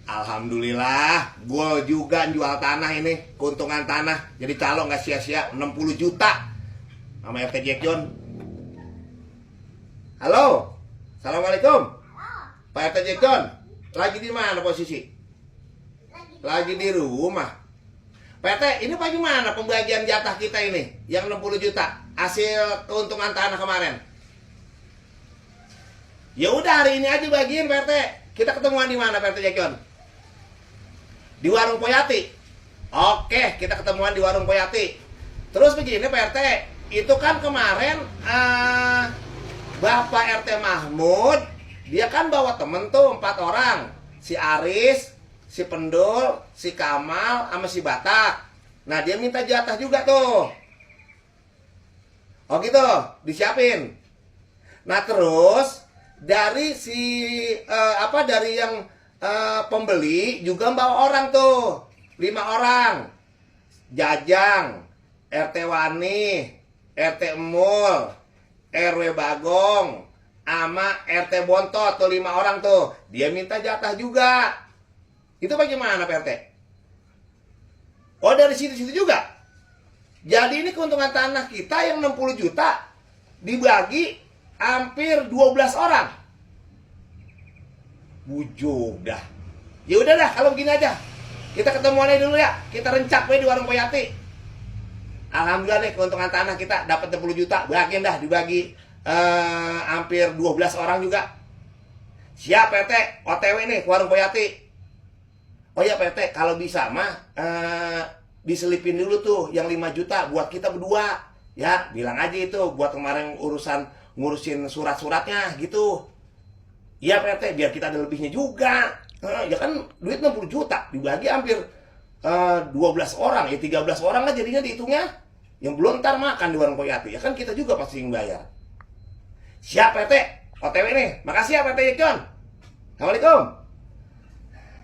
Alhamdulillah, gue juga jual tanah ini, keuntungan tanah. Jadi calo nggak sia-sia, 60 juta sama RT Jack John. Halo, Assalamualaikum. Pak RT Jack John, lagi di mana posisi? Lagi di rumah. Pak RT, ini bagaimana pembagian jatah kita ini yang 60 juta hasil keuntungan tanah kemarin? Ya udah, hari ini aja bagiin Pak RT. Kita ketemuan di mana Pak RT Jack John? Di warung Poyati. Oke, kita ketemuan di warung Poyati. Terus begini Pak RT, itu kan kemarin Bapak RT Mahmud, dia kan bawa temen tuh 4 orang. Si Aris, si Pendul, si Kamal, sama si Batak. Nah dia minta jatah juga tuh. Oh gitu, disiapin. Nah terus dari dari yang pembeli juga bawa orang tuh 5 orang. Jajang, RT Wani, RT Emul, RW Bagong, sama RT Bontot tuh 5 orang tuh. Dia minta jatah juga. Itu bagaimana Pak RT? Oh dari situ-situ juga. Jadi ini keuntungan tanah kita yang 60 juta dibagi hampir 12 orang. Bujuk dah. Ya udah dah, kalau begini aja. Kita ketemuan aja dulu ya. Kita rencak di warung Poyati. Alhamdulillah nih keuntungan tanah kita dapat 60 juta. Bagian dah dibagi hampir 12 orang juga. Siap PT, OTW nih ke warung Poyati. Oh ya PT, kalau bisa mah diselipin dulu tuh yang 5 juta buat kita berdua. Ya, bilang aja itu buat kemarin ngurusin surat-suratnya gitu. Iya PT, biar kita ada lebihnya juga. Ya kan duit 60 juta dibagi hampir 12 orang, ya 13 orang lah jadinya dihitungnya. Yang belum ntar makan di warung Poyati, ya kan kita juga pasti yang bayar. Siap PT, OTW nih. Makasih ya PT John. Assalamualaikum.